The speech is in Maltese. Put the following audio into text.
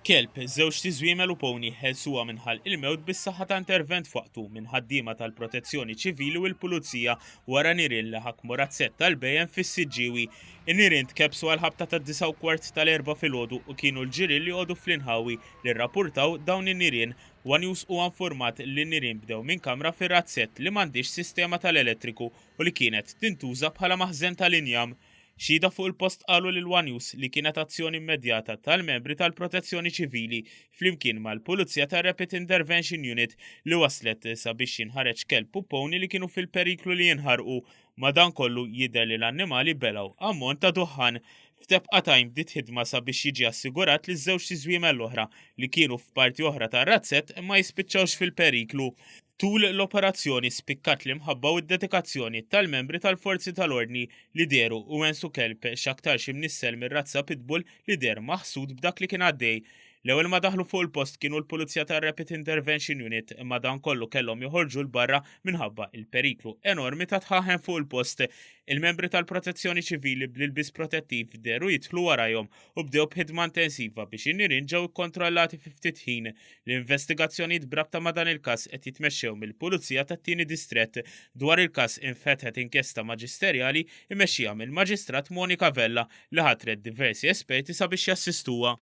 Kelb, żewġt iżwiemel u pony ħelsuha minn ħalq il-mewt bis-saħħa ta' intervent f'waqtu minn ħaddiema tal-Protezzjoni Ċivili u l-Pulizija wara nirien li ħakmu razzett tal-bhejjem fis-Siġġiewi. In-nirien tkebbsu għall-ħabta tad-disgħa u kwart tal-Erbgħa filgħodu u kienu l-ġirien li joqogħdu fl-inħawi li rrappurtaw dawn in-nirien. One News huwa infurmat li n-nirien bdew minn kamra fir-razzett li m'għandhiex sistema tal-elettriku u li kienet tintuża bħala maħżen tal-injam. Xhieda fuq il-post qalu lil one News li kienet azzjoni immedjata tal-membri tal-Protezzjoni Ċivili flimkien mal-Pulizija tar-Rapid Intervention Unit li wasslet sabiex jinħareġ kelb u pony li kienu fil-periklu li jinħarqu. Madankollu jidher li l-annimali belgħu ammont ta' duħħan. F'tebqa t'għajn bdiet ħidma sabiex jiġi assigurat li ż-żewġt iżwiemel l-oħra li kienu f'parti oħra tar-razzett ma jispiċċawx fil-periklu. Tul l-operazzjoni spikkat l-imħabba u d-dedikazzjoni tal-membri tal-forzi tal-ordni li dehru u wensu kelb x'aktarx imnissel mir-razza pitbull li deher maħsud b'dak li kien għaddej. L-ewwel ma daħlu fuq il-post kienu l-Pulizija tar-Rapid Intervention Unit madankollu kellhom joħorġu 'l barra minħabba l-periklu enormi ta' dħaħen fuq il-post. Il-membri tal-Protezzjoni Ċivili bl-ilbies protettiv dehru jidħlu warajhom u bdew b'ħidma intensiva biex in-nirien ġew ikkontrollati fi ftit ħin. L-investigazzjonijiet b'rabta ma' dan il-każ qed jitmexxew mill-Pulizija tat-Tieni Distrett. Dwar il-każ infetħet inkjesta maġisterjali mmexxija mill-Maġistrat Monica Vella li ħatret diversi esperti sabiex jassistuha.